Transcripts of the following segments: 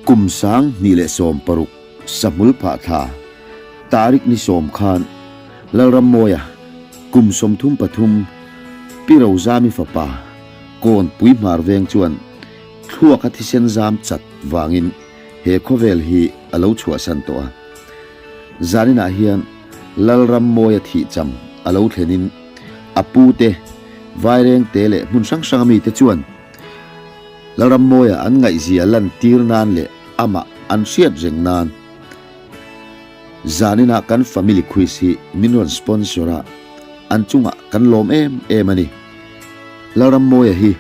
Kum 2016 sahmul phah thla tarik ni sawm khan Lalrammawia kum 33 Pi Rozami fapa Kawnpui Hmar Veng chuan thluaka thisen zam chat vangin he khawvel hi a lo chhuahsan tawh a. Zaninah hian Lalrammawia thihcham a lo thlenin a pute, Vairengte leh hmun hrang hranga mite chuan Lalrammawia an ngaihzia lantir nan leh amah an hriat reng nan zaninah kan Family Quiz hi min rawn sponsor a, an chungah kan lawm em em a ni. Lalrammawia hi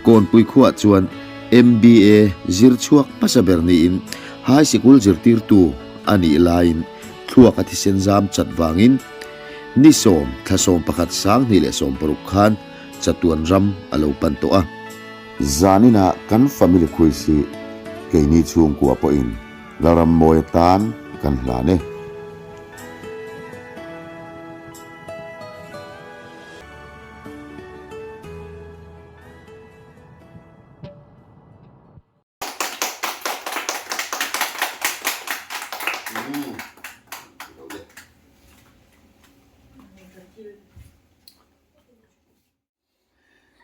Kawnpui khuaah chuan MBA zir chhuak hmasa ber niin high sikul zirtirtu a nih laiin thluak a thisen zam chat vangin ni sawm thla 11 2016 khan chatuan ram a lo pan tawh a. Zaninah kan family quiz hi keini chhungkua pawhin Lalrammawia tan kan hlan e.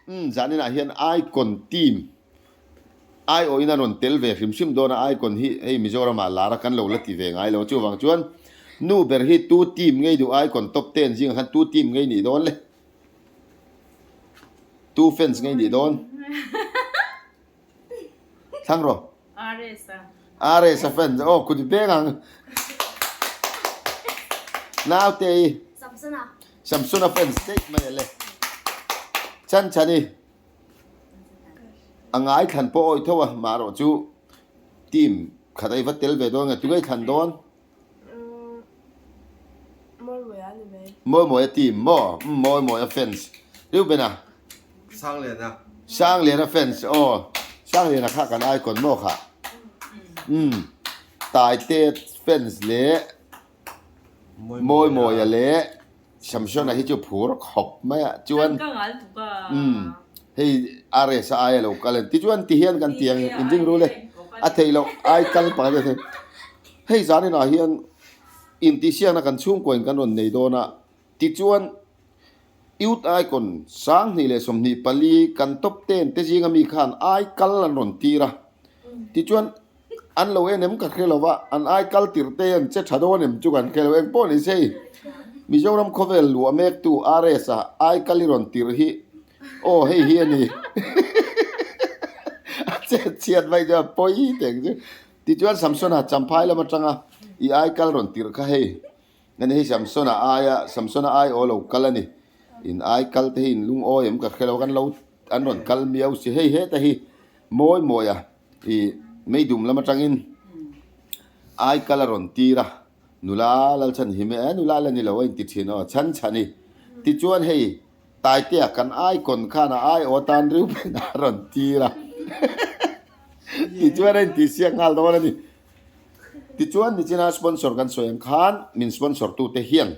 Umm zaninah hian Icon team aiawhin a rawn tel ve hrim hrim dawn a, Icon hi hei Mizoramah lar a kan lo la ti ve ngai lo, chuvang chuan nu ber hi tu team ngei duh Icon top ten zingah khan tu team ngei nih dawn le? Tu fans ngei nih dawn? Thlang rawh. RS a. RS a fans aw kut i peng ang. Naute i. Samsona. Samsona fans daih mai a le. Chan chan i. A ngai thlan pawh awih tho a mah erawh chu team khat a i va tel ve dawn nge tunge i thlan dawn? Mawimawia a ni mai. Mawimawia team maw? Umm Mawimawia fans. Reuben-a? Sangliana. Sangliana fans aw. Sangliana kha kan icon maw kha? Umm Taite fans leh Mawimawia leh Samsona hi chu phur khawp mai a chuan Ka ngal tuk a. Umm hei RS a ai a lo kal a tichuan tihian kan ti ang inring rul e a theih loh ai kal pakhat a hei zaninah hian intihsiakna kan chhungkuain kan rawn nei dawn a tichuan Youth Icon 2024 kan top ten te zinga mi khan ai kal an rawn tir a tichuan An lo en em ka hre lo va, an ai kal tirh te an che tha dawn em chu kan hre lo. Eng pawh ni se hei Mizoram khawvel luah mektu RS a ai kal i rawn tirh hi aw hei hi a ni. A chet chhiat mai chuan pawi teng chu. Tichuan Samsona Champhai lam atanga i ai kal rawn tirh kha hei ani hei Samsona aia Samsona ai aw lo kal a ni. In ai kal te hi in lungawi em ka hre lo kan lo an rawn kal miau si hei heta hi mawi mawi a. I meidum lam atangin ai kal a rawn tir a, nula Lalchhan hi e nula la ni lo a inti thin aw chhan chhan i. Tichuan hei Taitea kan icon khan a ai aw tan Reuben a rawn tir a tichuan a intihsiak nghal dawn a ni. Tichuan nichina sponsor kan sawi ang khan min sponsor tute hian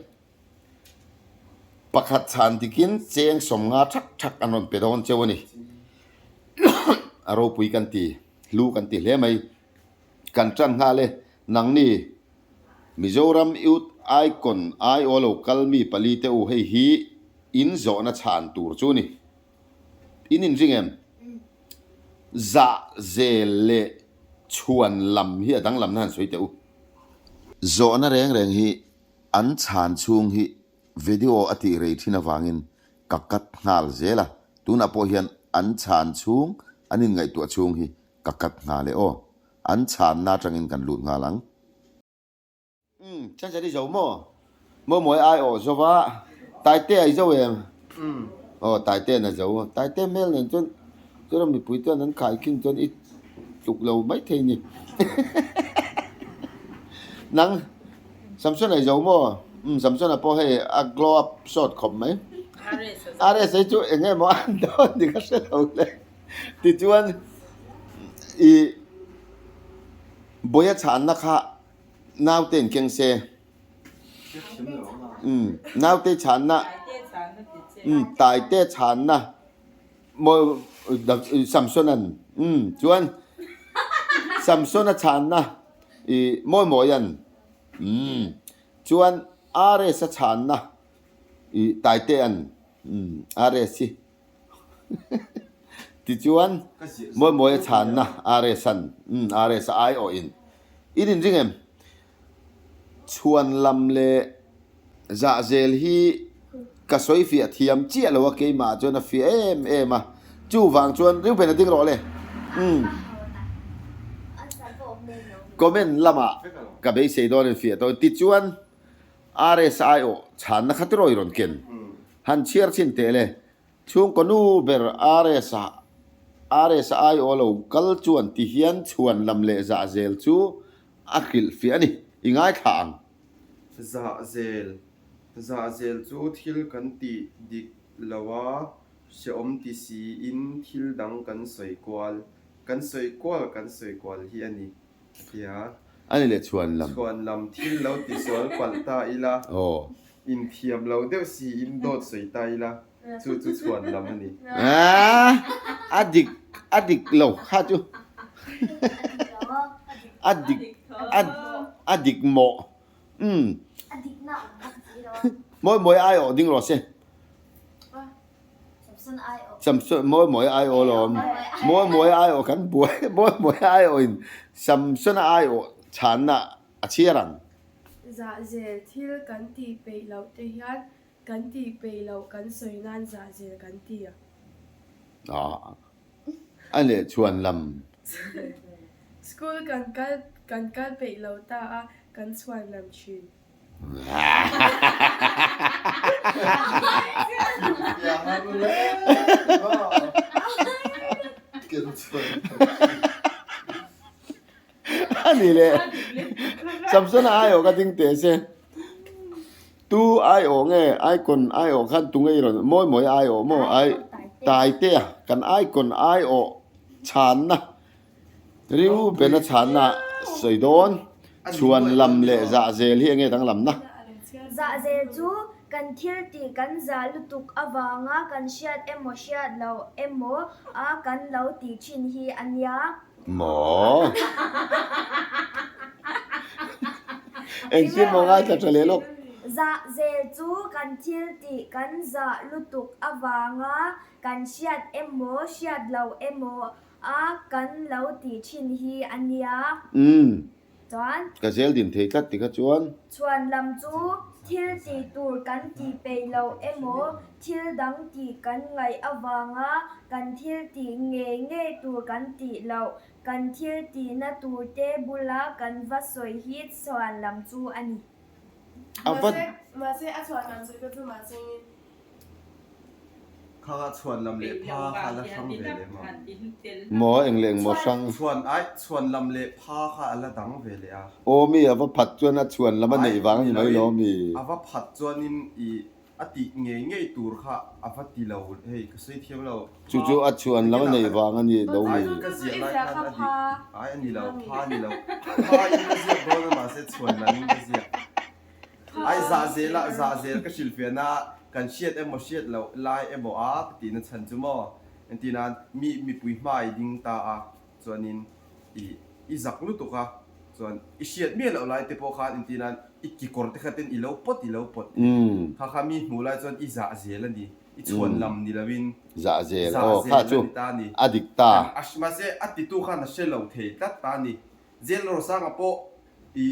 Pakhat chhan dikin cheng 50 thak thak an rawn pe dawn cheu a ni. A ropui kan ti, hlu kan ti hle mai. Kan tan nghal e, nangni Mizoram Youth Icon aiaw lo kal mi pali te u hei hi in zawhna chhan tur chu ni. In inring em? Zah zel leh chhuan lam hi a danglamna han sawi teh u. Zawhna reng reng hi An chhan chhung hi video a tih rei thin avangin ka cut nghal zel a, tunah pawh hian an chhan chhung an inngaihtuah chhung hi ka cut nghal e aw. An chhanna atangin kan lut nghal ang. Umm, chhan i zo maw? Maw mawi ai awh zo va, Taite a i zo em? Aw, Taite an a zo. Taite hmel nen chuan chuan mipui chuan an khai khin chuan i tluk lo maithei ni. Nang. Samson a i zo maw? Umm Samson a pawh hei a glow up sawt khawp mai. RS hi chu eng emaw an dawn ni ka hre lo le. Tichuan i Bawia chhanna kha naute in keng se. Umm naute chhanna umm taite chhanna. Maw Samson-a'n umm chuan Samson-a chhanna i Mawimawia'n umm chuan RS-a chhanna i Taitea'n umm RS hi tichuan Mawimawia chhanna RS-a'n umm RS-a aiawhin in inring em? Chhuan lam leh zahzel hi ka sawi fiah thiam chiah lo a, keimah chuan a fiah em em a, chuvang chuan Reuben a ding rawh le. Umm. Comment lamah ka beisei dawn in fiah tawh tichuan RSI aw chhanna kha tiraw i rawn ken han chhiar chhin teh le. Chhungkaw nu ber RS RSI aw lo kal chuan ti hian chhuan lam leh zahzel chu A hrilh fiah a ni. I ngaithla ang. Zahzel, Zahzel chu thil kan tih dik lo a, hrehawm ti siin thil dang kan sawi kual, kan sawi kual kan sawi kual hi a ni, a ti a. A ni leh chhuan lam. Chhuan lam thil lo ti sual palh ta ila, inthiam lo deuh siin dawt sawi ta ila, chu chu chhuan lam a ni. A dik a dik lo kha chu a dik a dik mawh umm mawi mawi ai awh ding rawh se Samson mawi mawi ai awh lawm mawi mawi ai awh kan buai mawi mawi ai awh in Samson a ai awh chhanna a chhiar ang. Zahzel thil kan tih peih loh te hian Kan tih peih loh kan sawi nan zah zel kan ti a. Aw a leh chhuan lam. School kan kal kan kal peih lo ta a kan chhuan lam thin. A ni leh Samson a aiawh ka ding teh se. Tu aiawh nge icon aiawh khan tu ngei rawn mawi mawi aiawh maw ai Taitea kan icon aiawh chhanna riu bena chhanna sawi dawn chhuan lam leh zah zel hi enge danglamna. Zah zel chu kan thil tih kan zah lutuk avanga kan hriat emaw hriat loh emaw a kan lo tih thin hi a nia. Maw? Engtin maw ngaithla tha leh lawk? Zah zel chu kan thil tih kan zah lutuk avanga kan hriat emaw hriat lo emaw a kan lo tih thin hi a nia. Umm. Chuan. Ka zel din thei tlat tikha chuan. Chhuan lam chu thil tih tur kan tih peih loh emaw thil dang tih kan ngaih avanga kan thil tih ngei ngei tur kan tih loh, kan thil tihna turte bula kan va sawi hi chhuan lam chu a ni. A va. Mahse, a chhuan lam sawi kha chu mahse in. Kha kha chhuan lam leh pha kha la hrang ve leh maw? Maw eng leh eng maw hrang? Chhuan ai chhuan lam leh pha kha a la dang ve leh a. Aw mi a va phat chuan a chhuan lam a neih vang a ni mai lo mi? A va phat chuanin i a tih ngei ngei tur kha a va ti lo hei ka sawi thiam lo. Chu chu a chhuan lam a neih vang a ni lo mi? Ai ka ziah lai khan a dik ai a ni lo pha a ni lo pha in ka ziak dawn a mahse chhuan lam in ka ziak. Ai zah zel a, zah zel ka hrilhfiah na kan hriat emaw hriat loh lai emaw a ka tihna chhan chu maw entir nan mi mipui hma i ding ta a chuanin i i zak lutuk a chuan i hriat miah loh lai te pawh khan entir nan i kekawr te kha ten i lo pawt i lo pawt kha kha mi hmuh lai chuan i zah zel a ni i chhuan lam ni loin zah zel zah aw kha zel a chu ni ta a ni a dik ta. Mahse a titu khan a hre lo thei tlat ta a ni Zel Rosanga pawh i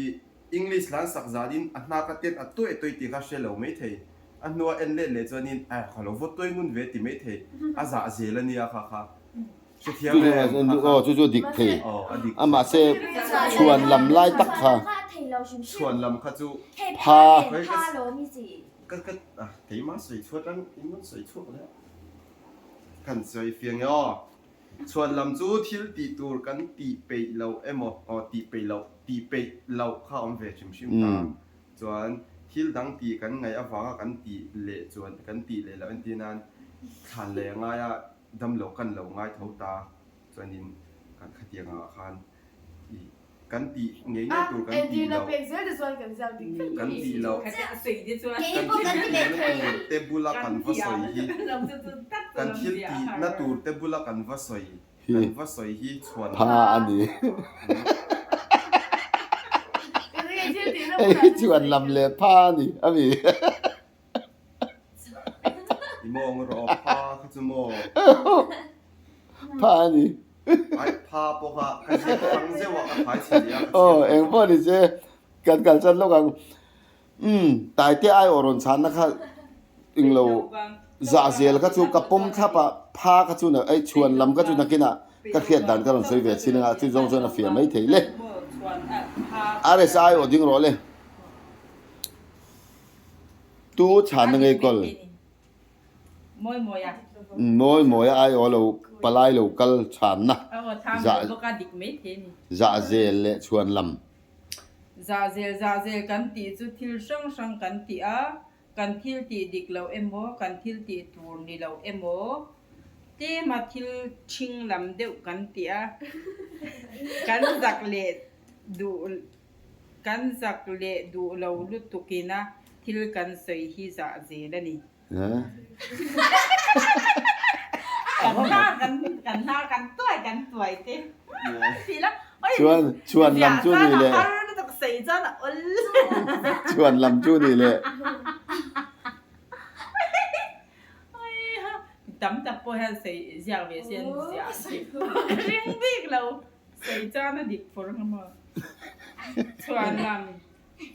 English hlan sak zanin a hna ka tet a tuai tuai tih kha hre lo mai thei. A hnua en let leh chuanin eh ka lo vaw tuai ngun ve ti mai thei. A zah zel a nia kha kha. Hrethiam em kha kha. Aw chu chu dik thei. Aw a dik A mahse chhuan lam lai tak kha. Chhuan lam kha chu. Pha. Ka ka keimah sawi chhuat ang in rawn sawi chhuak leh a. Kan sawi fiang e aw. Chhuan lam chu thil tih tur kan tih peih loh emaw, aw tih peih loh, tih peih loh kha a awm ve hrim hrim ta. Chuan thil dang tih kan ngaih avanga kan tih leh chuan kan tih leh loh entir nan thlan leh a ngai a, damlo kan lo ngai tho ta. Chuanin kan khatiang angah khan ih Kan tih ngei ngei tur kan tih loh. Kan tih loh. Kan thil tihna tur te bula kan va sawi hi kan thil tihna tur te bula kan va sawi kan va sawi hi chhuan Pha a ni. Hei hi chhuan lam leh pha a ni a mi. I mawng rawh pha kha chu maw. Pha a ni. Ai pha pawh kha ka ziak hrang zeuh a ka phai chhe leh a ka chhiat. Aw eng pawh ni se kan kalsan lawk ang. Umm, Taite aiawh rawn chhanna kha englo zah zel kha chu ka pawm thlap a, pha kha chu na ei chhuan lam kha chu nakinah ka hriat dan ka rawn sawi ve chin anga chu zawng chuan a fiah mai thei le. RSA aiawh ding rawh le. Tu chhanna ngei kawl. Mawi mawi a aiawh lo palai lo kal chhanna zah zah zel leh chhuan lam. Zahzel zahzel kan tih chu thil hrang hrang kan tih a, kan thil tih dik loh emaw, kan thil tih tur ni loh emaw, tlema thil ṭhing lam deuh kan tih a, kan zak leh duh kan zak leh duh lo lutukina thil kan sawi hi zahzel a ni. Chuan chhuan lam chu ni leh chhuan lam chu ni leh.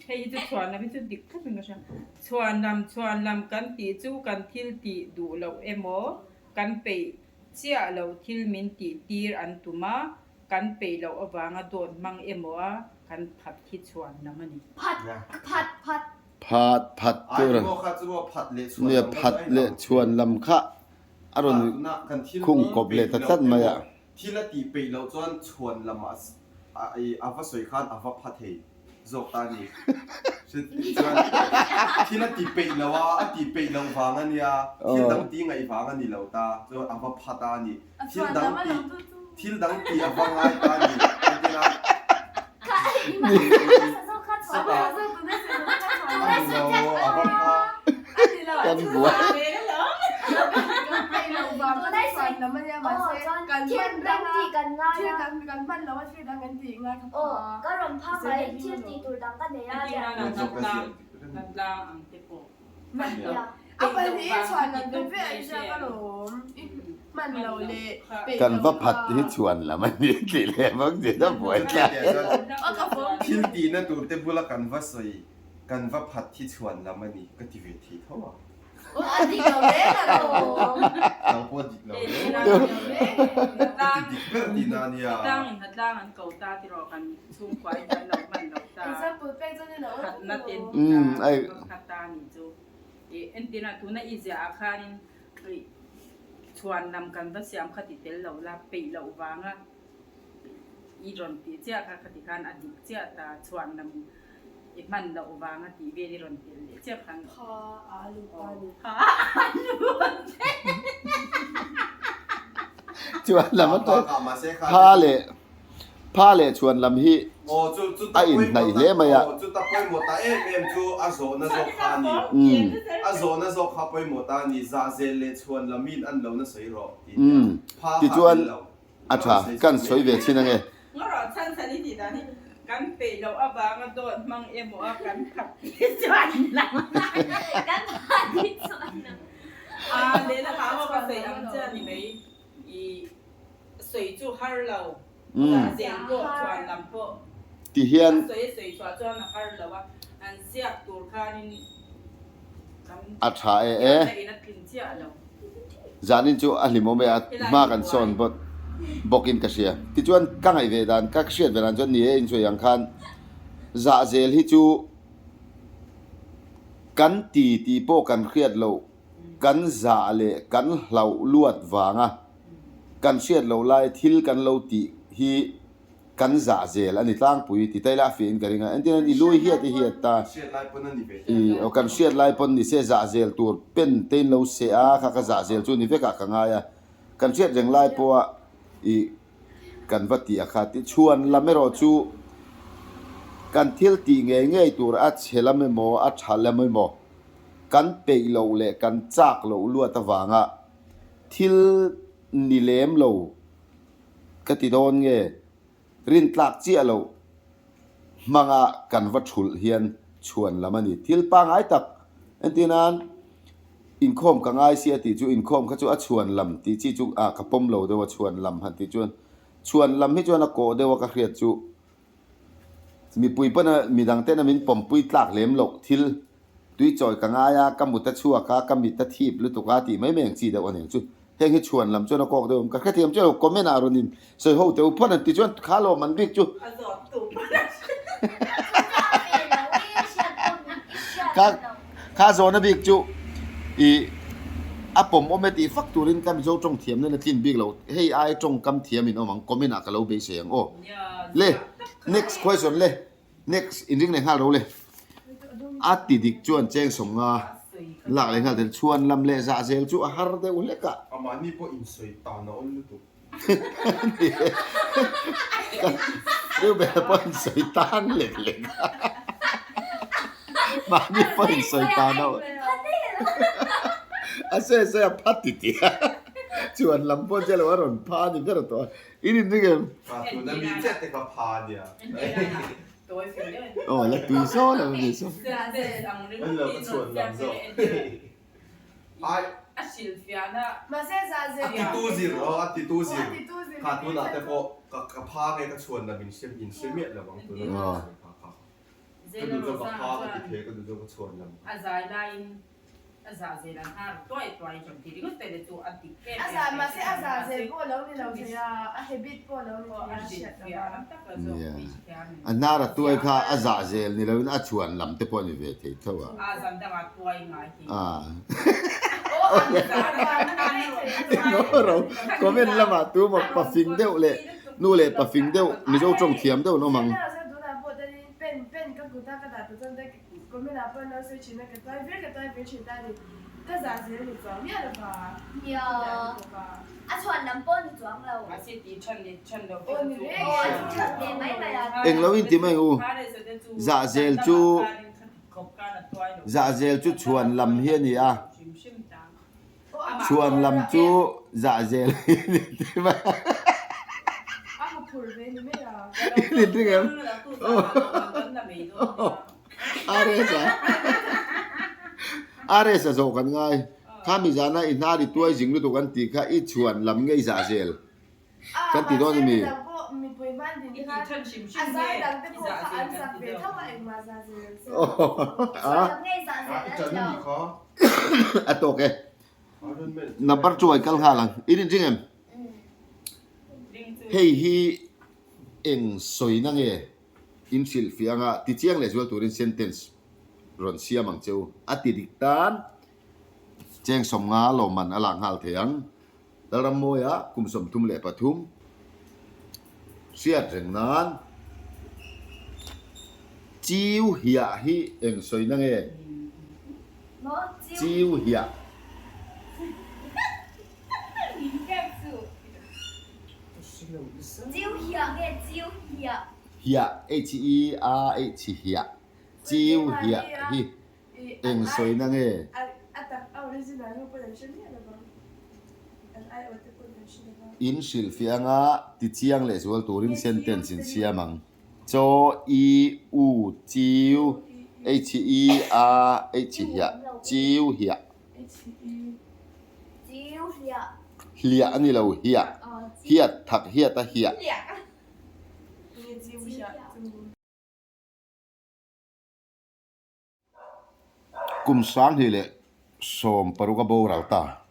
Hei hi chu chhuanlam hi chu dik thlap in ka hria. Chhuanlam, chhuanlam kan tih chu kan thil tih duh loh emaw, kan peih chiah loh thil min tih tir an tum a, kan peih loh avanga dawt hmang emaw a kan phat hi chhuanlam a ni. Phat, phat, phat. Phat, phat tur a. Nia, phat leh chhuanlam kha a rawn khung kawp leh ta tlat mai a. Thil a tih peih loh chuan chhuan lamah a va sawi khan a va pha thei zawk ta a ni. Chuan thil a tih peih loh a, a tih peih loh vang a nia, thil dang tih ngaih vang a ni lo ta, chuan a va pha ta a ni. Thil dang tih thil dang tih a va ngai ta a ni. Engtin a? Sawtah a ni lo, a va pha. Kan buai. Kan va phat hi chhuan lam a ni tih leh vang zet a buai thlak. Thil tihna tur te bula kan va sawi Kan va phat hi chhuan lam a ni ka ti ve thei tho a. A dik lo reng a lawm. Nang pawh a dik lo reng. Ka ti dik ber tihna a nia. Hnatlang in hnatlang an ko ta tiraw kan chhungkua in kan lo hman lo ta. Example pek chuan i lo awm Khatna te an ti ta khat ta a nih chu. Entirna tuna i ziah ah khanin chhuan lam kan va siam kha ti tel lo la peih loh vanga i rawn tih chiah kha khati khan a dik chiah ta chhuan lam I hman loh vanga tih vel i rawn telh leh chiah khan. Pha a a lut ta ni. Pha a lut. Chuan lam a tawi. Pha leh pha leh chhuan lam hi a inhnaih hle mai a. Chuta pawimawh ta em em chu a zawhna zawk kha a ni. A zawhna zawk kha pawimawh ta a ni. Zahzel leh chhuan lamin an lo na sawi rawh tih nia. Pha kha Tichuan tel lo. A tha, kan sawi ve chin ange. Ngarawh chhan chhan i tih dan hi kan peih loh avanga dawt hmang emaw a kan phat hi chuan lo. Kan phat hi chuan lo. A lehlamah maw ka sawi ang che a ni mai. I sawi chu har lo. Zah zel pawh chuan lam pawh Ti hian. A sawi a sawi chhuah chuan a har lo a. An ziak tur khanin kan A tha e e. ziakna in a tlin chiah lo. Zanin chu a hlimawm e a hma kan sawn bawt bawkin ka hria. Tichuan ka ngaih ve dan, ka hriat ve dan chuan ni e insawi ang khan zah zel hi chu kan ti tih pawh kan hriat loh, kan zah leh kan hlauh luat vanga kan hriat loh lai thil kan lo tih hi Kan zah zel a ni tlangpui ti taila a fiahin ka ring a, entirna i lui hiat i hiat ta, i aw kan hriat lai pawn ni se zah zel tur pen te in lo seh a, kha ka zah zel chu ni vekah ka ngai a, kan hriat reng lai pawha i kan va tih a kha ti chhuan lam erawh chu kan thil tih ngei ngei tur a chhe lam emaw a tha lam emaw kan peih loh leh kan chak loh luat avanga. Thil ni lem lo ka ti dawn nge? Rintlak chiah loh hmanga kan va thulh hian chhuan lam a ni. Thil pangngai tak entir nan inkhawm ka ngai sia tih chu inkhawm kha chu a chhuan lam tih chi chu ah ka pawm lo deuh a chhuan lam han tih chuan chhuan lam hi chuan a kawh deuh a ka hriat chu mipui pawn a midang ten a min pawmpui tlak lem loh thil Tui chawi ka ngai a, ka mut a chhuak a, ka mit a thip lutuk a tih mai mai ang chi deuh a ni ang chu. Heng hi chhuan lam chuan a kawk deuh awm. Ka hrethiam chiah lo, comment ah rawn in sawi ho teh u phawt an ti chuan kha lawm an bik chu. A zawt tu phawt a hre. Kha kha zawhna bik chu i a pawm awm e tih fak turin ka Mizo tawng thiam nen a tlin bik lo. Hei ai tawngkam thiam in awm ang, comment ah ka lo beisei ang aw. Le next question le. Next in ring leh nghal ro le. A ti dik chuan cheng sawmnga lak leh nghal tel chhuan lam leh zah zel chu a har deuh hlek a. A mahni pawh insawi tan a awm lutuk. Deuh ber pawh insawi tan lek lek a. Mahni pawh insawi tan a awm. A sawi sawi a pha ti ti a. Chhuan lam pawh che lo a rawn pha a ni ber tawh a. In in ring em? Ka tuna mi chiah te kha pha ania. Aw la tui saw lo ani saw. An lo ka chhuan lam zawk. Ai. A titu zir aw a titu zir. Kha tunah te pawh ka ka pha nge ka chhuan lam in hre in hre miah lo ang tuna ka sawi kha kha. Ka duh zawk ka pha ka ti thei ka duh zawk ka chhuan lam. A zai laiin A zah zel an har tuai tuai hlawm ti ringawt te le chu a dik em A zah mahse a zah zel pawh lo ni lo thei a, a habit pawh lo ni thei a hriat lo va. A hnar a tuai kha a zah zel ni loin a chhuan lam te pawh a ni ve thei tho a. A zan dangah tuai ngai hi. Ro comment lamah tumaw pafing deuh leh nu leh pafing deuh Mizo tawng thiam deuh an awm ang. Comment ah pawh nau sawi thin a, ka tuai vir ka tuai vir thin ta a ni. Ka zah zel ni chuang miah lo va. Nia, a chhuan lam pawh ni chuang lo. Mahse tih than leh than lo te Aw ni chu. reng Aw a ti than ve mai mai a. Eng lo in ti mai u, zah zel chu zah zel chu chhuan lam hi a ni a, chhuan lam chu zah zel hi a ni ti mai a. A ha phur ve ni mai a. In inring em? RS a RS a zawh kan ngai. Kha mi zana i hnar i tuai zing lutuk an tih kha i chhuan lam nge i zah zel kan ti dawn a mi? A tawk e. Number chuai kal nghal ang. In inring em? Hei hi eng sawina nge? In hrilhfiah anga tichiang leh zual turin sentence rawn siam ang che u. A ti dik tan cheng 50 lawmman a lak nghal thei ang. Lalrammawia kum 33 hriat reng nan Chiu hiah hi eng sawina nge? Chiu hiah. Chiu hiah nge chiu hiah? Hiah, H-E-A-H hiah. Chiu hiah hi eng sawina nge? In hrilhfiah anga tichiang leh zual turin sentence in siam ang. Chaw, I, U, chiu, H-E-A-H hiah, chiu hiah. Hliah a ni lo, hiah. Hiat, thak hiat a hiah. Kum 2016 a boral ta.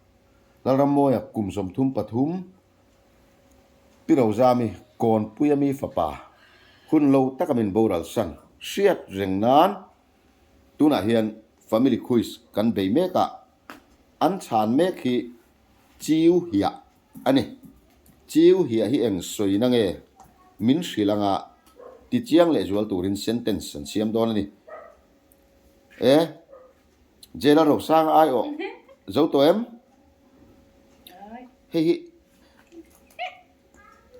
Lalrammawia kum 33, Pi Rozami Kawnpuia mi fapa hun lo taka min boral san hriat reng nan Tunah hian family quiz kan bei mek a, an chhan mek hi Chiu Hiah a ni. Chiu Hiah hi eng sawina nge min hrilh anga tichiang leh zual turin sentence an siam dawn a ni. E, Jail-a Rosanga aiawh zo tawh em? Hei hi.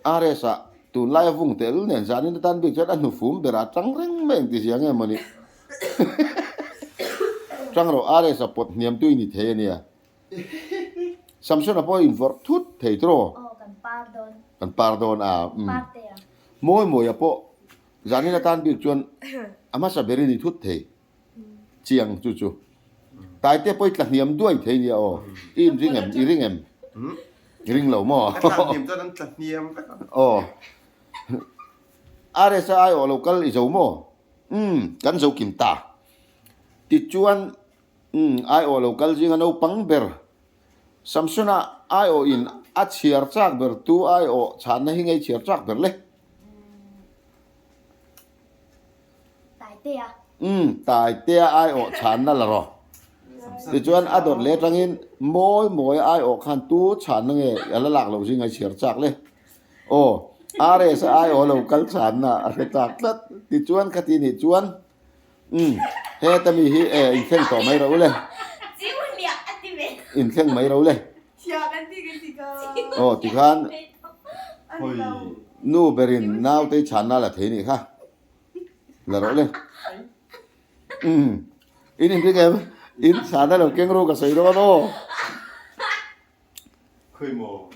RS ah tunlai a vung tel nen zanin atan bik chuan a hnufum berah a tang reng mai ang ti zia nge mawni. Tang rawh RS a pawt hniam tu i ni thei a nia. Samsona pawh invawrh thut thei tiraw? Aw, kan par dawn. Kan par dawn a, umm. Par teh ang. Mawi mawia pawh zanin atan bik chuan a hmasa ber i ni thut thei. Chiang chu chu. Taite pawh i tla hniam duai thei nia aw. I inring em? I ring em? I ring lo maw? Ka tla hniam chuan an tla hniam vek ang. Aw. RSa aiawh lo kal i zo maw? Umm, kan zo kim ta. Tichuan, umm, aiawh lo kal zinga naupang ber Samsona aiawhin a chhiar chak ber tu aiawh chhanna hi ngei chhiar chak ber le. Taitea. Umm, Taitea aiawh chhanna la rawh. Tichuan a dawt leh atangin mawi mawi aiawh khan tu chhanna nge a la lak loh zinga i chhiar chak le. Aw, RS aiawh lo kal chhanna a hre chak tlat. Tichuan khati nih chuan Umm, heta mi hi e inthleng tawh mai ro le. Inthleng mai ro le. Aw tikhan nu berin naute chhanna la thei nih kha. La rawh le. Umm, in inring em? In chhanna lo keng ru ka sawi dawn aw. Khawi maw?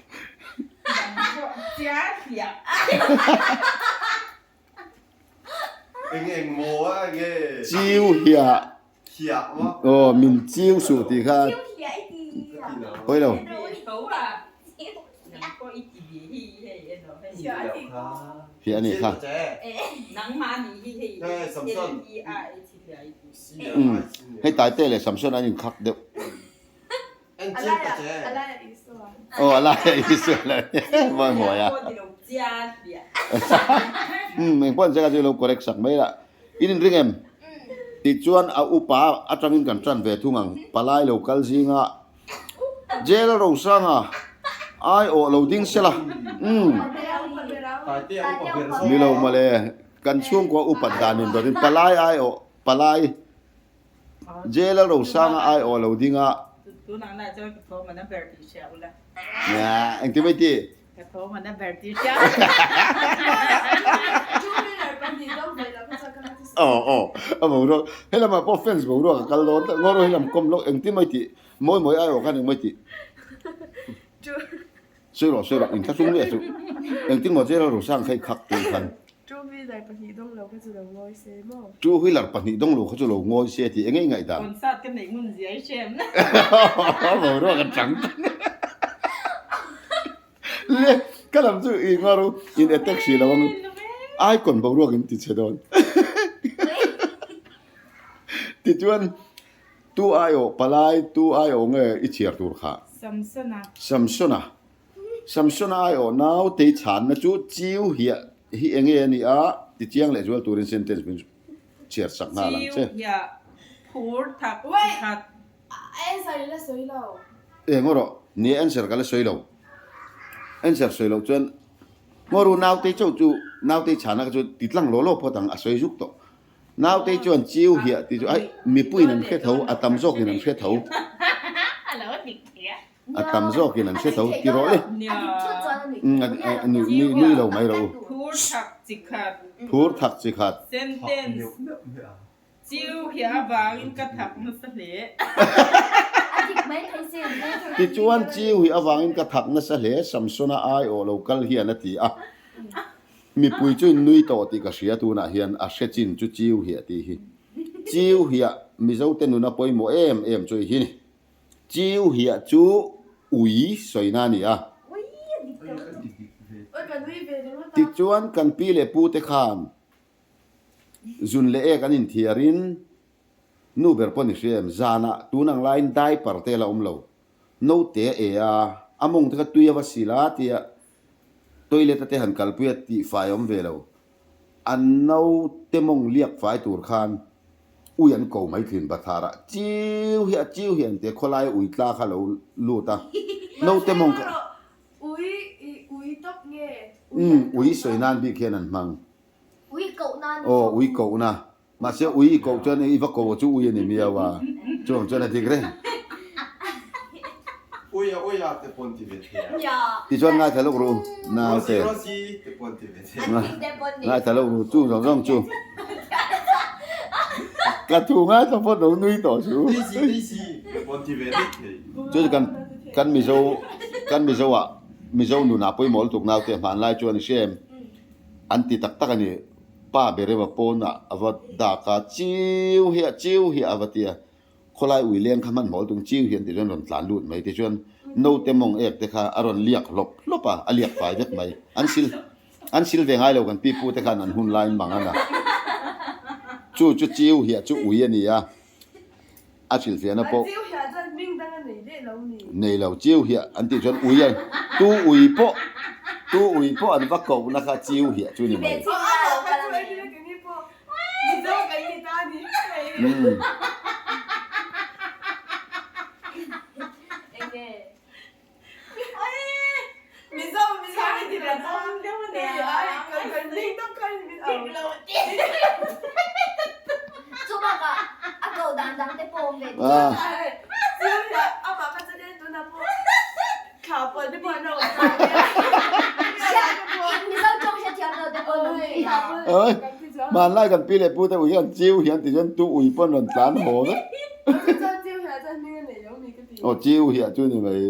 Eng eng maw a nge? Chiu hiah. Hiah maw? Aw min chiu suh tih kha. Chiu hiah i ti a. Pawi lo. Hiah a nih kha. Umm hei Taite leh Samson an inkhak deuh. Aw a laia Isua la mawi mawi a. Umm engpawh an zeka chu ilo correct sak mai la. In inring em? Tichuan a upa atangin kan tan ve thung ang. Palai lo kal zinga Jail Rosanga ai awh lo ding sela. Umm ni lo mawle kan chhungkua upat dan in dawtin palai ai awh palai Jail a Rosanga ai awh lo ding a. Tunah na chuan ka tho mana ber tih hria ula. Nia, engti mai ti? Ka tho mana ber tih hria. Aw aw, a boruak he lamah pawh fans boruak a kal dawn ta ngawr he lam kawm lawk engti mai ti mawi mawi ai awh khan eng mai ti. Sawi rawh sawi rawh inthlahrung luia chu engtin maw Jail a Rosang kha i khak tih khan. Two wheeler pahnih dawng lo kha chu lo ngawi se maw? Two wheeler pahnih dawng lo kha chu lo ngawi se tih eng nge i ngaihdan? Concert ka neih ngun zia i hrem. Boruak a chang tlat. Le ka lam chu i ngaw ru in attack si lo ang icon boruak in ti che dawn. Tichuan tu aiawh palai tu aiawh nge i chhiar tur kha? Samsona. Samsona. Samsona aiawh naute chhanna chu chiu hiah hi enge a nih a ti chiang leh zual turin sentence min chhiar sak nghal ang che. Chiu hiah phur thak chi khat. Answer i la sawi lo. Eng rawh ni answer ka la sawi lo. Answer sawi loh chuan ngaw ru naute chauh chu naute chhanna kha chu ti tlang law law phawt ang a sawi zuk tawh. Naute chuan chiu hiah tih chu ai mipuiin an hre tho a tam zawkin an hre tho. A tam zawkin an hre tho ti rawh le. Nui nui lo mai rawh u. Phur thak chi khat. Phur thak chi khat. Sentence. Chiu hi avangin ka thak nasa hle. Tichuan chiu hi avangin ka thak nasa hle Samsona aiawh lo kal hian a ti a. Mipui chu in nui tawh tih ka hria tunah hian a hre chin chu chiu hi a tih hi. Chiu hiah Mizote nuna pawimawh em em chu i hi ni. Chiu hiah chu ui sawina a ni a. Tichuan kan pi leh pu te khan zun leh ek an inthiarin nu ber pawh ni hria em zanah tun ang laiin diaper te la awm lo. Note a e a, a mawng te kha tui a va sil a tia toilet a te han kalpui a tihfai a awm ve lo. An naute mawng liak fai tur khan ui an ko mai thin bathar ah chiu hi a chiu hi an tia khawlai ui tla kha lo lut a naute mawng kha Ui i ui tawp nge Umm ui sawi nan bik hian an hmang Ui koh nan Aw ui koh na Mahse ui i koh chuan i va ko chu ui a ni miau a, chuang chuan a dik reng. Ui a ui a te pawn ti ve thei a. Tichuan ngaithla lawk ru naute. Rosie Rosie te pawn ti ve thei a. Ngaithla lawk ru chu zawng zawng chu. Ka thu ngaithla phawt lo nui tawh chu. Daisy Daisy te pawn ti ve daih thei. Chu chu kan. Kan Mizo kan Mizo ah Mizo nunah pawimawh lutuk naute hmanlai chuan i hria em? An ti tak tak a ni. Pa ber emaw pawnah a va dak a, chiu hiah chiu hiah a va ti a. Khawlai ui leng kha hmanhmawh lutuk chiu hian ti chuan rawn tlan lut mai tichuan naute mawng ek te kha a rawn liak hlawp hlawp a, a liak fai vek mai. An sil an sil ve ngai lo kan pi pu te khan an hun laiin mang an a. Chu chu chiu hiah chu ui a ni a, a hrilhfiahna pawh nei lo chiu hiah an tih chuan ui a tu ui pawh tu ui pawh an va kohna kha chiu hiah chu ni mai. Oi, hmanlai kan pi leh pu te ui hian chiu hian ti chuan tu ui pawn rawn tlan haw vek. Aw chiu hiah chu ni mai.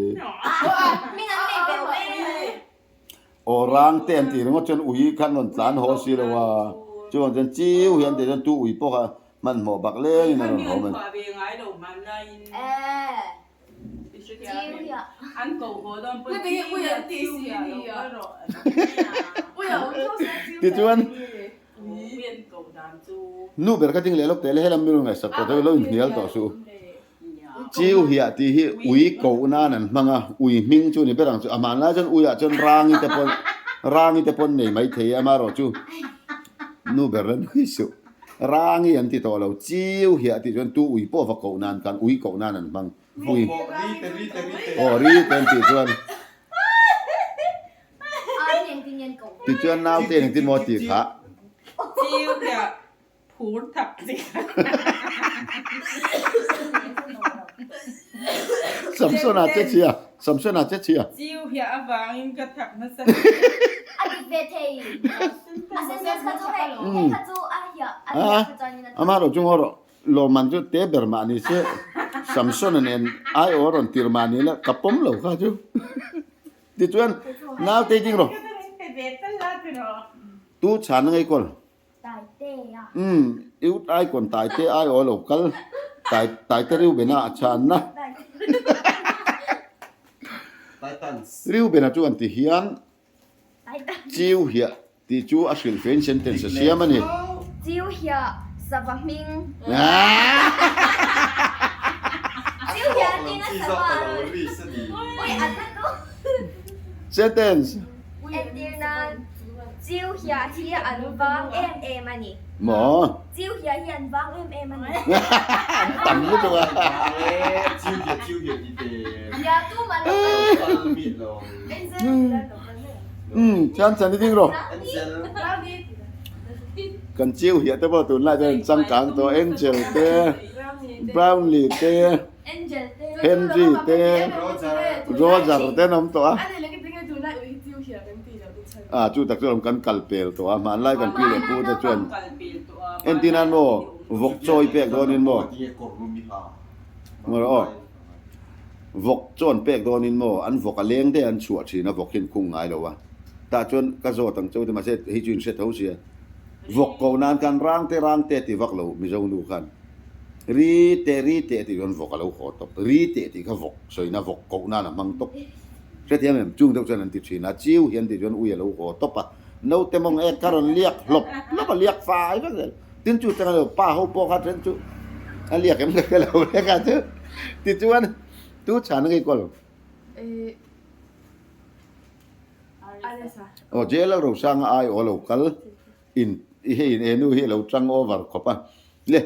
Aw rang te an tih ringawt chuan ui khan rawn tlan haw si lo a, chuvang chuan chiu hian ti chuan tu ui pawh kha hmanhmawh bak lengin a rawn haw mai. Tichuan nu ber kha ding leh lawk teh le helam mi rawn ngaihsak tawh te lo inhnial tawh suh u. Chiu hiah tih hi ui koh nan an hmang a, ui hming chu ni ber ang chu. A hmanlai chuan uiah chuan rangi te pawn rangi te pawn nei mai thei a, amaherawh chu nu ber la nui suh. Rangi an ti tawh lo, chiu hiah tih chuan tu ui pawh va koh nan khan ui koh nan an hmang. Ui aw ri te an tih chuan tichuan naute engtin maw tih kha. Chiu hiah Phur thak chi. Samsona che chhia, Samsona che chhia. Chiu hiah avangin ka thak nasa. A dik ve thei. A sentence kha chu hei, hei kha chu a hiah, a hiah kha chuanin a Ama rawh chu ngaw rawh. Lawmman chu te ber mah ni se, Samsona nen ai aw rawn tir mah ni la, ka pawm lo kha chu. Tichuan, naute ding rawh. Tu chhan a ngei kawl. Umm i ut ai kawn taite ai aw lo kal tai taite Reubena a chhanna Reubena chu an ti hian Chiu hiah tih chu a hrilh fein sentence a siam a ni. Chiu hiah sava hming. Chiu hiah hming a sava a rawn. Ui a tla tu. Sentence. Entir nan Chiu hiah hi an vang em em a ni. Maw? Chiu hiah hi an vang em em a ni. An tam lutuk a. Chiu hiah chiu hiah ti te. Hiah tu mah lo kal. Umm chuan chan i ding rawh. Kan chiu hiah te pawh tunlai chuan an changkang tawh Angel te Brownlee te. Henry te Roger te an awm tawh a. Ah chu tak chu lawm kan kal pel tawh a hmanlai kan pi leh pu te chuan entir nan maw vawk chawi pek dawnin maw maw aw vawk chawn pek dawnin maw an vawk a leng daih an chhuah thin a vawk hi an khung ngai lo a tah chuan ka zawt ang cheu te mahse hei chu in hre tho sia vawk ko nan khan rang te rang te ti vak lo Mizo nu khan. Ri teh ri teh tih chuan vawk a lo haw tawp. Ri teh tih kha vawk sawina vawk koh nan a hmang tawp. Hrethiam em? Chung deuh chuan an ti thin a, chiu hian tih chuan ui a lo haw tawp a. Naute mawng ek kha rawn liak hlawp hlawp a, liak fai vek zel. Tin chu chang a lo pa ho pawh kha then chu a liak em ka hre lo vek a chu. Tichuan tu chhan a ngei kual? Aw jail a Rosanga ai aw lo kal. In i hei in enu hi a lo tang over khawp a le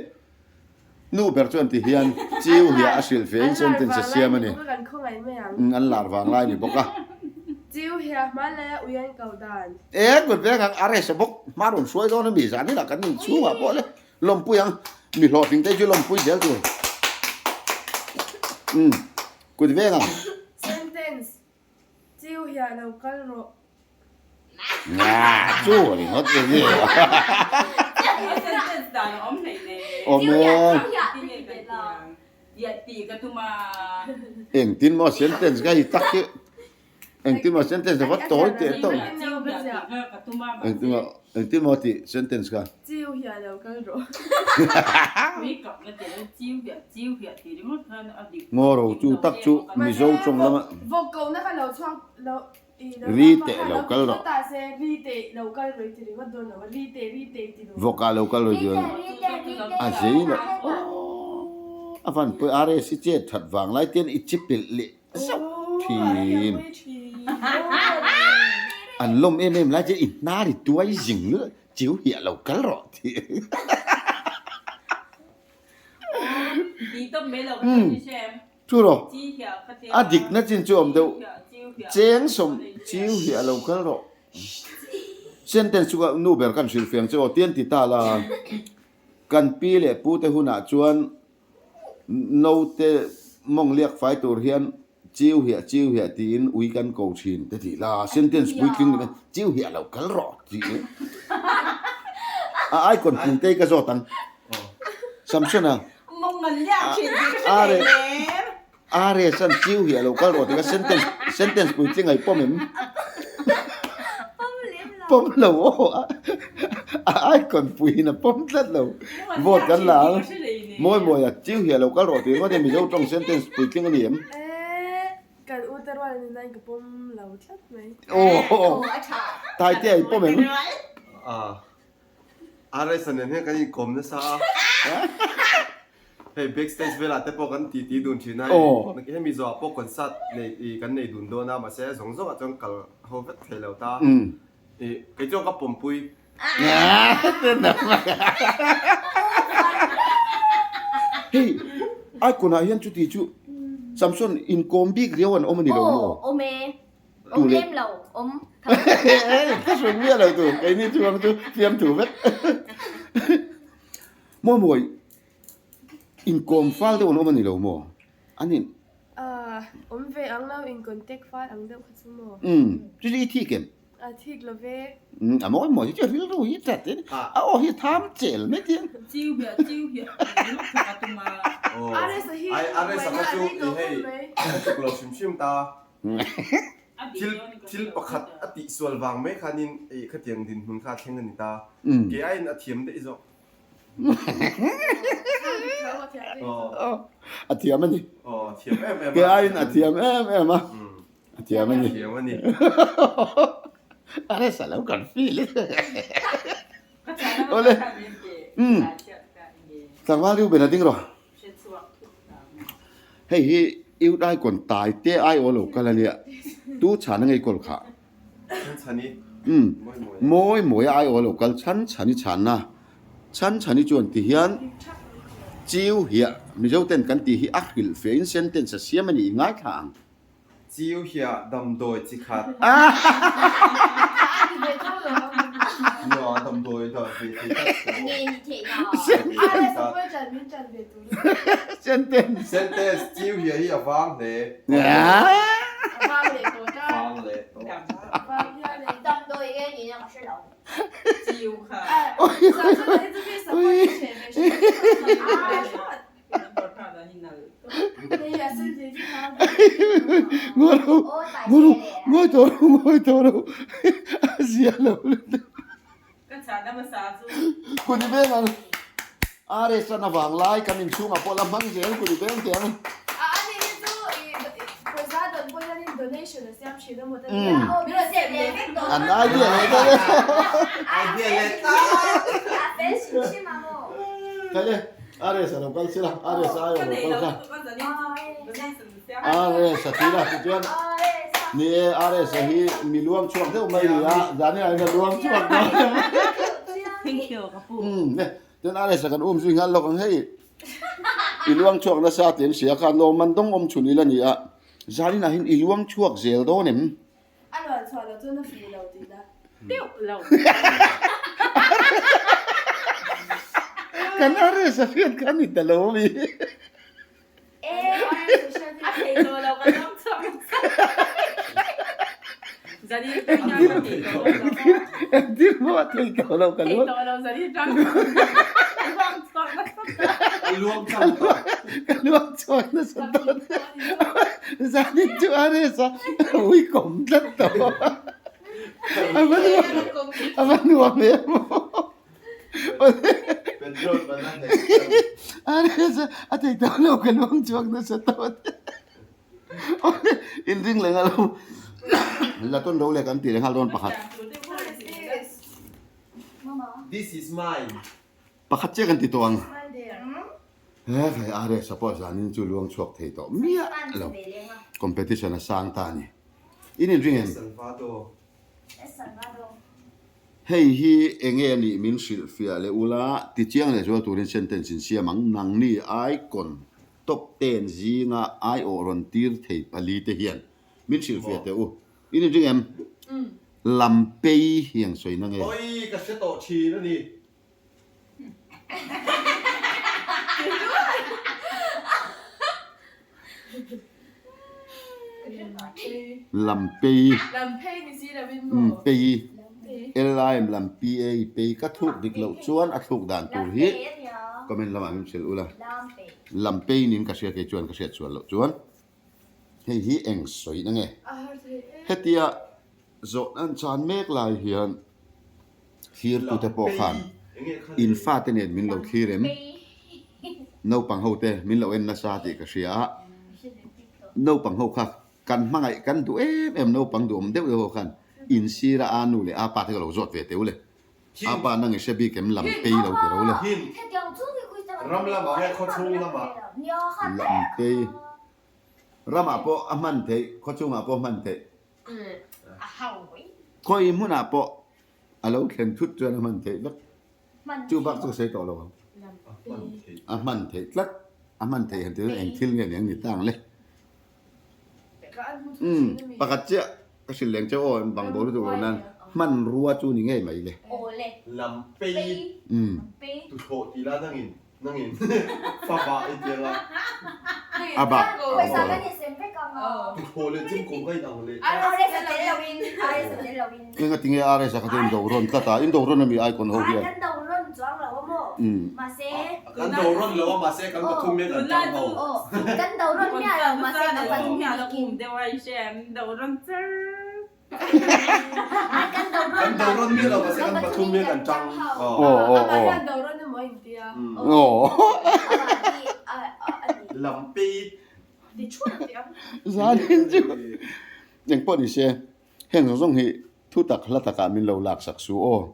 nu ber chuan ti hian chiu hiah a hrilh ve in sentence a siam a ni an lar vang lai ni bawk a. Chiu hiah hmanlai a ui an ko dan. E kut veng ang a rest a bawk hma rawn hruai dawn a mi zan inah kan inchhungah pawh le lawmpui ang mi hlawhtling te chu lawmpui zel tur umm kut veng ang. Sentence Chiu hiah lo kal rawh. Nga chu a ni ngawt e nge. A sentence dan a awm hlei nen. Awm e. Engtin maw sentence ka hi tak hi engtin maw sentence a va tawi teh tawh. Engtin maw engtin maw tih sentence kha. Ngaw ro chu tak chu Mizo tawng lama. Ri teh lo kal rawh. Vawk ah lo kal rawh tih a zei loh aww a van pawi RS i chet that vang lai te hian i chi pilh leh zauh thin. An lawm em em lai te i hnar i tuai zing luah chiu hiah lo kal rawh tih. Chu rawh, a dikna chin chu awm deuh. Cheng sawm chiu hi a lo kal rawh. Sentence chu ka nu ber kan hrilh fiang che aw, tian ti ta la. Kan pi leh pu te hunah chuan naute mawng liak fai tur hian chiu hiah chiu hiah tiin ui kan ko thin te ti la. Sentence puitling ni mai, chiu hi a lo kal rawh tih a icon pui te ka zawt ang. Samsona. Are san chiu hi a lo kal rawh tih kha sentence sentence puitling ai pawm em? Pawm lo aw a icon puiin a pawm tlat lo. Vote kan la ang. Mawi mawi a chiu hi a lo kal rawh tih ringawt hian Mizo tawng sentence puitling a ni em? Kan u te rual ni nain ka pawm lo tlat mai. Aw Taite ai pawm em? RS-a nen hian kan inkawm nasa a, hei backstage velah te pawh kan titi dun thin a, hemi zawhah pawh concert nei kan nei dun dawn a, mahse zawng zawngah chuan kal ho vek thei lo ta, kei chuan ka pawmpui. Hei Icon-ah hian chuti chu Samson inkawm bik riau an awm a ni lo maw? Aw awm e. Awm lem lo, awm tho. Ka hre miah lo tu, keini chuang chu fiam thu vek. Mawi mawi, inkawm fal deuh an awm a ni lo maw? An in. Ah, awm ve ang lo, in contact fal ang deuh kha chu maw? Umm, chu chu i thik em? A thik lo ve. Umm, a mawi mawi hi chu rilru hi that in, a aw hi tham chel mai chiang. Chiu hiah, chiu hiah, rilru thak a tum a. Aw, RS-a kha chu i hei, ka tluk lo hrim hrim ta. Thil thil pakhat a tihsual vang mai khanin ih khatiang dinhmun kha a thleng a ni ta. Ke aiin a thiam daih zawk. A thiam a ni. Aw a thiam em em a. Ke aiin a thiam em em a. A thiam a ni. A thiam a ni. A resa lo kan feel. Awle. Umm. Tlangval Reuben a ding rawh. Hei hi Youth Icon tai te ai aw lo kal a nia, tu chhan a ngei kawl kha. Umm, mawi mawi a ai aw lo kal chhan chhan i chhanna, chhan chhan i chuan ti hian chiu hiah Mizo ten kan tih hi a hrilh feh in sentence a siam a nih i ngaithla ang. Chiu hiah damdawi chi khat. Nia damdawi dah ve thei tlat pawh. Nge ni theih na. Sentence. Sentence, Chiu hiah hi a vang hle. Vang leh tawh. Damdawi nge ni na ka hre lo. Chiu kha. Ngawi tawh rawh, ngawi tawh rawh, a zia lo lutuk. Kut i veng ang, RS an avang lai kan inchhungah pawh la hmang zel kut i veng teh ang. An idea leh ta le. Idea leh ta. Kale. RS a lo kal sila, RS a aiawh lo kal kha. RS a ti la tichuan ni e RS a hi mi luang chhuak deuh mai ni a, zan hian a luang chhuak dawn. Umm ne, chuan RS a kan um zui nghal lawk ang hei. I luang chhuak nasa tih an hria khan lawm man dawng awm chhun ila ni a, zan inah hian i luang chhuak zel dawn em? A luan chhuah loh chuan a fuh lo tih na. Deuh lo. Kan RS a hriat kha ni ta lo ami. A thei tawh lo ka dam chhuak nasa. Zanin tang hian ka thei tawh lo. Engtin maw a thei tawh lo ka luan. Thei tawh lo zanin tang. Luang chhuak nasa ta. Ka luang chang tawh. Ka luang chhuak nasa dawn. Zanin chu a res a, ui kawm tlat tawh. A va nuam, a va nuam em aw. Petrol ban a hnek chang. A res a, a thei tawh lo ka luang chhuak nasa dawn. Inring leh nghal lo. La tawn ro leh kan ti leh nghal dawn pakhat. This is mine. Pakhat chiah kan ti tawh ang. He khai RS a pawh zanin chu luang chhuak thei tawh miah lo. Competition a sang ta a ni. In inring em? Hei hi enge a nih min hrilhfiah leh ula, tichiang leh zual turin sentence in siam ang. Nangni icon top ten zinga aiawh rawn tir thei pali te hian min hrilhfiah teh u. In inring em? Lampei hi ang sawi na nge? Oi, ka hre tawh thin a ni. Lampei. Pei. L-I-M lam P-A pei ka thluk dik loh chuan a thluk dan tur hi comment lamah min hrilh ula. Lampei niin ka hria kei chuan ka hriat sual loh chuan hei hi eng sawi na nge? Hetia zawh an chan mek lai hian Thlirtute pawh khan in fate nen min lo thlir em? Naupang ho te min lo en nasa tih ka hria a, naupang ho kha kan hmangaih kan duh em em naupang duhawm deuh deuh ho khan in sira a nu leh a pa te ka lo zawt ve teu le. A pa nang i hre bik em lam pei lo ti ro le. Lam pei ramah pawh a hman theih khawchungah pawh a hman theih. Khawi hmunah pawh a lo thlen thut chuan a hman theih vek. Chu bak chu ka sawi tawh lo ang. A hman theih tlat. A hman theih han ti chuan eng thil nge ni ang ni ta ang le. Umm pakhat chiah ka hrilh leng cheu aw bang bo lutuk lo nan hmanrua chu ni ngei mai le. Umm. Nangin fa ba i tiang a. A bak a awm tawh lo. Tuthlawh leh chem kawm ka inang leh. Enga tinge RS a kha chu in do rawn tlat a, in do rawn ami icon ho hian. Kan do rawn lo a mahse kan pathum hian kan tang ho. Kan do rawn miah lo mahse kan pathum hian kan tang. Aw aw aw. Aw. Lampei. Zanin chu eng pawh ni se heng zawng zawng hi thu tak hla takah min lo lak sak su aw.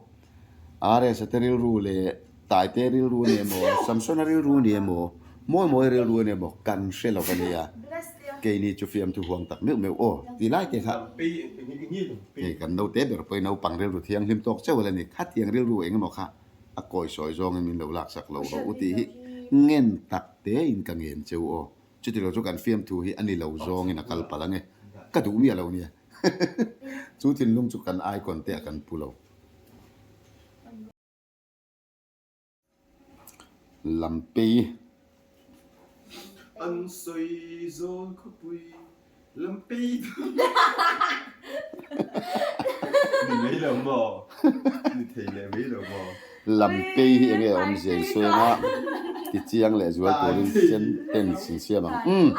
RS a te rilru leh Taite rilru a ni emaw Samsona rilru a ni emaw Mawimawi rilru a ni emaw kan hre lo a nia. Keini chu fiamthu huang tak meuh meuh aw ti lai te kha hei kan naute ber pawhin naupang rilru thianghlim tawk chauh ala ni. Khatiang rilru eng emaw kha a kawi sawi zawngin min lo laksak lo rawh u tih hi ngen tak tein ka ngen cheu aw. Chuti lo chu kan fiamthu hi a ni lo zawngin a kal palh ange. Ka duh miah lo nia. Chu thinlung chu kan icon te ah kan pu lo. Lampei. An sawi zawn khawpui Lampei chu ni mai lo maw? Ni thei leh mai lo maw? Lampei hi enge a awmzia in sawi anga tichiang leh zual turin sentence in siam ang. Umm.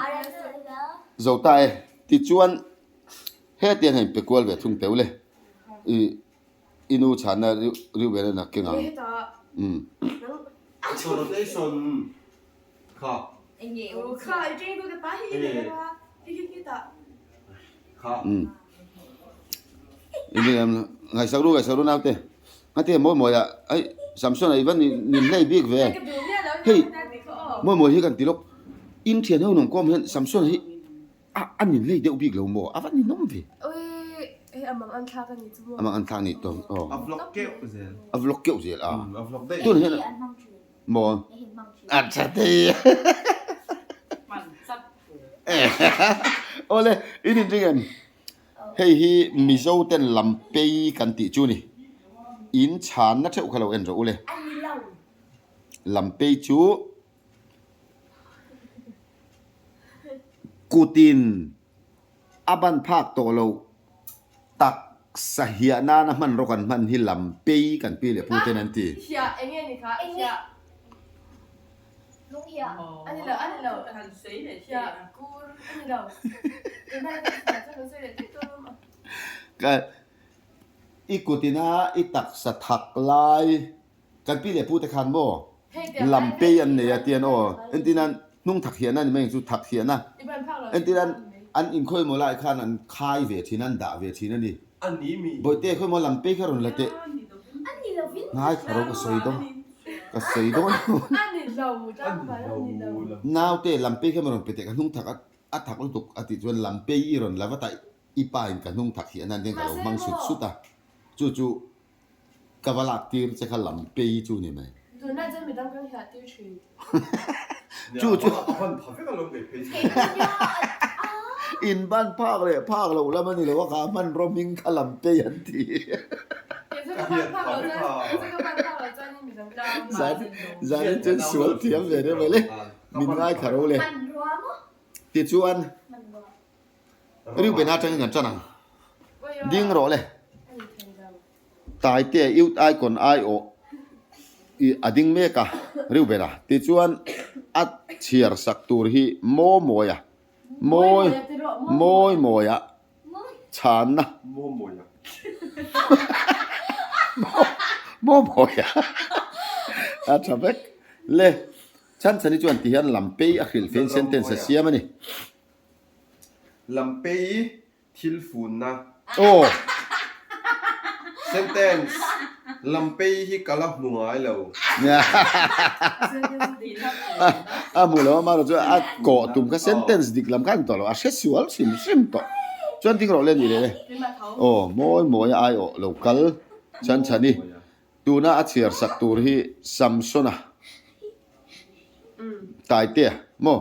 Zo ta e. Tichuan hetiang hian pe kual ve thung teuh le. I I nu chhanna riu ber a keng ang. Umm. Rotation kha. Kha. Umm. Ngaihsak ru ngaihsak ru naute. Ngati mawi mawi ah ai Samson ah i va nin hlei bik ve. Hei mawi mawi hi kan ti lawk. In thian ho nung kawm hian Samson hi A a nin hlei deuh bik lo maw? A va ninawm ve. Ui, hei a mang an thlak a ni chu maw? A mang an thlak a ni tawh aw. A vlog keuh zel. A vlog keuh zel a. A vlog daih. Tun hian maw? A tha thei. Awle, in inring em? Hei hi Mizo ten lam pei kan tih chu ni. In chhanna theuh kha lo en rawh u le. Lam pei chu Kutin a ban phak tawh lo tak sahiah nana hmanraw kan hman hi lam pei kan pi leh pu ten an ti. Hnung hiah. A ni lo, a ni lo. Hiah kur a ni lo. Tunah hian ka sawi leh daih dawn a. Ka i kutina i taksa thak lai kan pi leh pu te khan maw lam pei an nei a tian aw entir nan hnung thak hiahna ni mai ang chu thak hiahna entir nan an inkhawi maw lai khan an khai ve thin a an dah ve thin a ni. Bawihte khawi maw lam pei kha rawn la teh. Ngai kha ro ka sawi dawn ka sawi dawn Naute lam pei kha maw rawn pe teh ka hnung thak a a thak lutuk a tih chuan lam pei i rawn la vat a i pa in ka hnung thak hian an ka lo hmang sut sut a chu chu ka va lak tir che kha lam pei chu ni mai. Chu chu in ban phak leh phak loh lam a ni lo a kha hmanraw hming kha lam pei an ti. Zanin chuan sual thiam ve reuh mai le min ngaithla ro le. Tichuan Reuben atangin kan tan ang. Ding rawh le. Taite Youth Icon aiawh i a ding mek a, Reuben a tichuan a chhiar sak tur hi Maw Mawia, Mawi Mawi Mawia chhanna Maw Mawia a tha vek le. Chhanchhani chuan ti hian Lampei a hrilh fein sentence a siam a ni. Lampei Thil funna. Aw. Sentence, Lampei hi ka la hmu ngai lo. A hmu lo a, amaherawh chu a kawh tum kha sentence dik lam kha a ni tawh lo, a hre sual hrim hrim tawh. Chuan ding rawh le ni leh e. Aw, mawi mawi a aiawh lo kal chhan chhan i. Tuna a chhiar sak tur hi Samsona Taitea maw?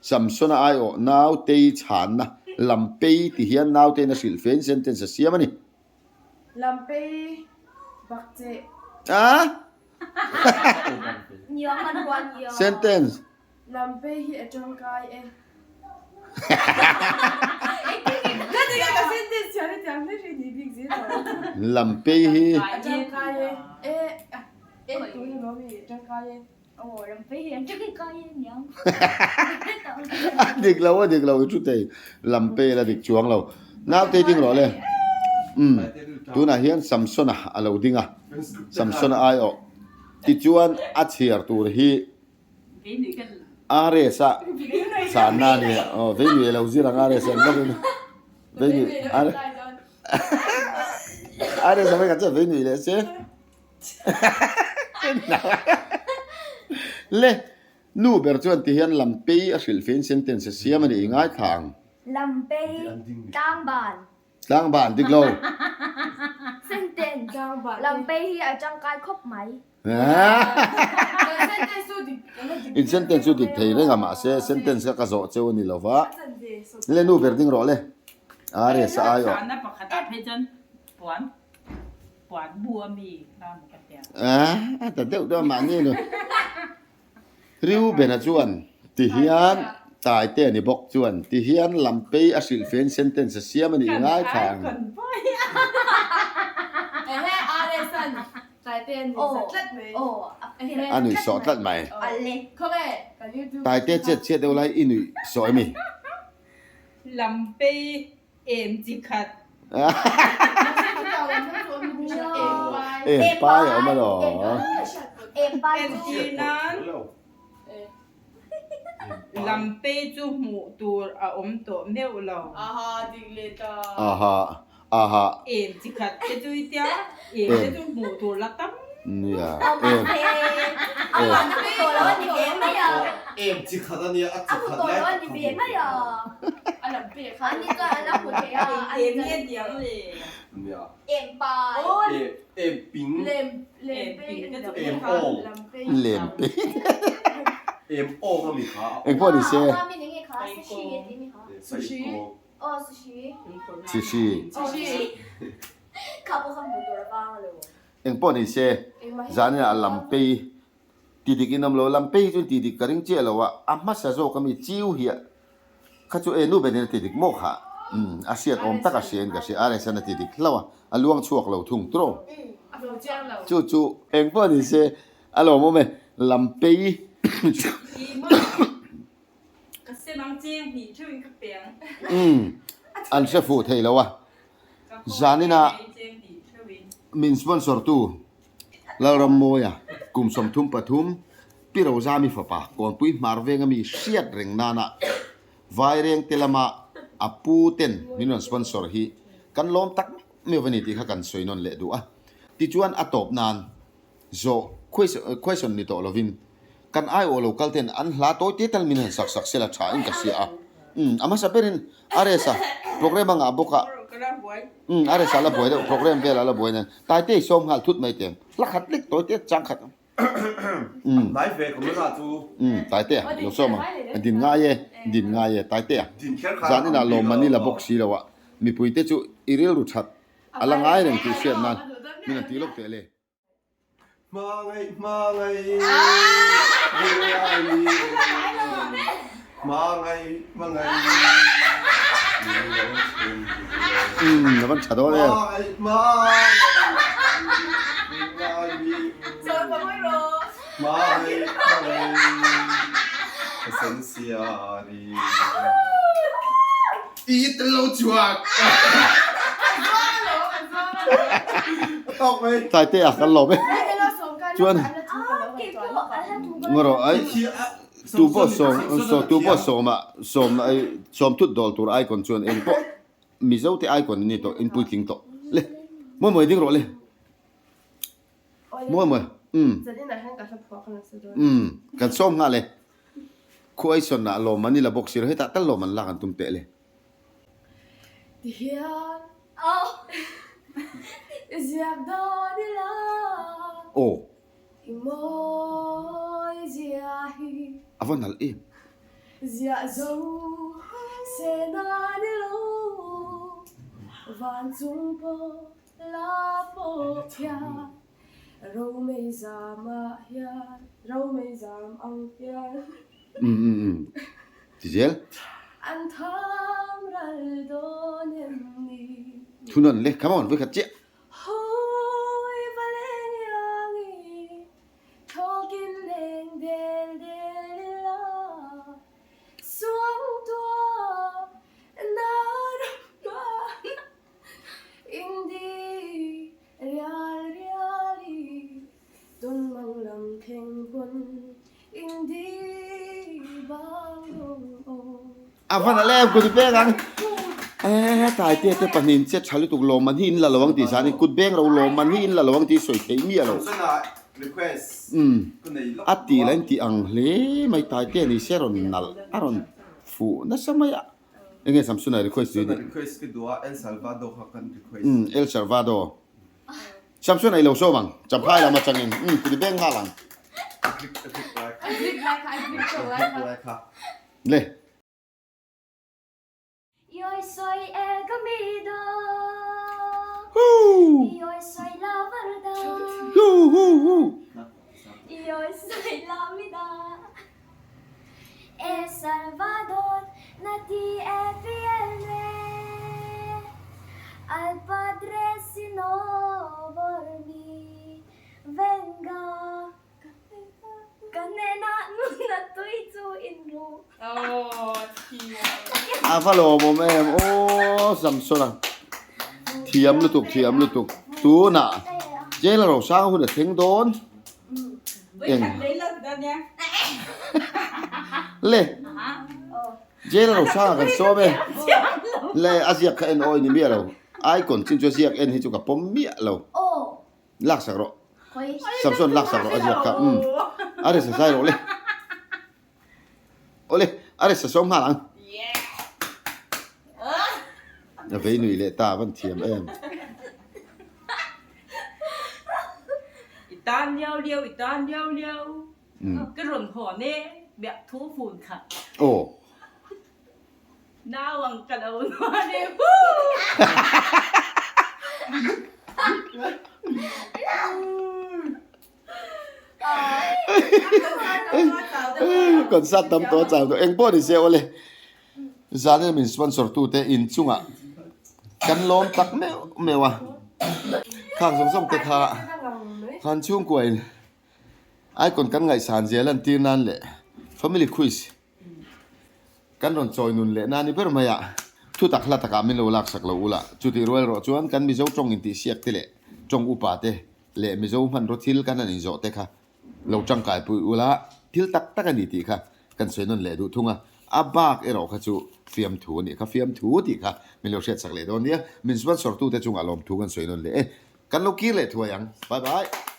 Samsona aiawh nautei chhanna Lampei ti hian nautein a hrilh fein sentence a siam a ni. Lampei bakcheh. A? Sentence. Lampei hi a tangkai e. Lampei hi. A tangkai e. E e tu hi maw mi tangkai e. A dik lo a dik lo i thu thei. Lampei la dik chuang lo. Nautei ding rawh le. Umm tunah hian Samsona a lo ding a. Samsona aiawh. Tichuan a chhiar tur hi. RS a chhanna a ni a, aw vei nuih lo zir ang RS an vak in vei nuih RS a vei chuan vei nuih leh se le nu ber chuan ti hian Lampei a hrilh fein sentence a siam a ni i ngaithla ang. Lampei tlangban. Tlangban dik lo. Sentence Lampei hi a tangkai khawp mai. In sentence chu dik thei reng a mahse sentence kha ka zawh cheu a ni lo va. Le nu ber ding rawh le. A re sa ai aw. A ta deuh deuh a mahni nu. Reuben-a chuan ti hian Taite a ni bawk chuan ti hian Lampei a hrilh fein sentence a siam a nih ngai thla ang. A nuih sawh tlat mai. Taite chet chhiat deuh lai i nuih sawh em i? Lampei em chi khat. Em pai a awm alawm. Entir nan Lampei chu hmuh tur a awm tawh meuh lo. Aha aha. Em chi khat te chu i tia, em te chu hmuh tur la tam. Nia em em. Em chi khat a nia a chi khat lai tak kha hmuh tur. Em nge tiang le. Nia. Em ping. Em awng. Lem pei. Em awng a mi kha. Engpawh ni se. Sushi. Sushi. Engpawh ni se zanin ah Lampei ti dik in awm lo, Lampei hi chuan ti dik ka ring chiah lo a, a hmasa zawk ami chiu hiah kha chu e nu benin a ti dik maw kha umm a hriat awm tak a hria in ka hria, RS-an a ti dik hlauh a, a luang chhuak lo thung tawh. Chu chu engpawh ni se a lawmawm e, Lampei. Umm an hre fuh thei lo a, zanina min sponsor tu Lalrammawia kum 33 Pi Rozami fapa Kawnpui Hmar venga mi hriat reng nana Vairengte lama a pu ten min rawn sponsor hi kan lawm tak meuh a ni tih kha kan sawi nawn leh duh a. Tichuan a tawp nan zawh question ni tawh lovin kan aiawh lo kal ten an hla tawi te tal min han sak sak sela tha in ka hria a. Umm a hmasa berin RS a programme a ngah bawk a. Umm RS a la buai deuh programme vel a la buai nen Taite i sawm nghal thut mai teng hla khat lek tawi te chang khat. Umm. Hnai ve ka mawla chu. Umm Taitea lo sawm ang. Din ngai e, din ngai e Taitea. Din kher khan Zan inah lawm mani la bawk si lo a, mipui te chu i rilru that a la ngai reng tih hriat nan min han ti lawk teh le. Hmangaih hmangaih rilru ni hmangaih hmangaih rilru chhun Umm a van tha dawn em. Hmangaih hmangaih hmangaih hmangaih ka sen siari. I tel lo chuak. A tawk mai. Taite a kan lawm e. Chuan ngarawh ai tu pawh sawm tu pawh sawma sawm ai sawm thut dawl tur icon chuan eng pawh Mizo te icon an ni tawh in puitling tawh le mawi mawi ding rawh le. Mawi mawi umm umm kan sawm nghal e. Khuai sawn ah lawm an ni la bawk si lo hetah tal lawm an lak an tum teh le. Tihian i ziak dawn ila. Aw. I mawi zia hi. A va nalh em. Ziah zo se na ni lo van chung pawh la pawh hian Romei zamah hian Romei zam ang hian Um um um ti zel. An tham ral dawn em ni. Thunawn le come on vawikhat chiah. Hawi va leng iangi thawkin leng del del ila suang tuah na ram hman Indi rial riali tawn mang lam thleng pawn Indi bang dawng aw. A van a lem kut beng ang eh taite te pahnih in chet tha lutuk lawm man hi in la lo ang tih zan in kut beng ro lawm man hi in la lo ang tih sawi theih miah lo umm a tih la in tih ang hle mai taite ni se rawn nalh a rawn fuh nasa mai a. Enge Samsona request zui nih? Request ka duh a, El Salvador kha kan request. Umm El Salvador. Samsona i lo sawm ang, Champhai lam atangin. Umm kut i beng nghal ang. A click a click lai kha. A click lai kha, a click tawh lai kha. Lai kha. Le. Yo soy el comido Huu! Yo soy la verdad Huu huu huu! Yo soy la vida El Salvador na ti e fielme Al Padre si no por mi venga Ka hnenah nuna tui chu in ru. A va lawmawm em aw Samsona thiam lutuk thiam lutuk tunah jail a rosang hun a thleng dawn. Eng. Le. Jail ro sa kan sawm e. Le a ziak kha en awi ni miah lo. Icon chin chu a ziak en hi chu ka pawm miah lo. Lak sak rawh. Samson lak sak rawh a ziak kha. Um. A resa zai rawh le. Awle a resa sawm nghal ang. A vei nui leh ta van thiam em. I tan liau liau i tan liau liau ka rawn hawn e miah thu fun khat. Aw. Nau ang ka lo nuan e huu. Concert tam tawh a chau tawh eng pawh ni se awle zan in min sponsor tu te in chungah kan lawm tak meuh meuh a khang zawng zawng te kha khan chhungkua in. Icon kan ngaihsan zia lantir nan leh family quiz kan rawn chawi nun leh na ni ber mai a, thu tak hla takah min lo laksak lo ula. Chutih rual erawh chuan kan Mizo tawng intihsiak te leh tawng upa te leh Mizo hmanraw thil kan han inzawh te kha lo tangkai pui ula thil tak tak a ni tih kha kan sawi nawn leh duh thung a, a bak erawh kha chu fiamthu a nih kha, fiamthu tih kha min lo hriatsak leh dawn nia, min sponsor tute chungah lawmthu kan sawi nawn leh e, kan lo kir leh thuai ang, bye bye.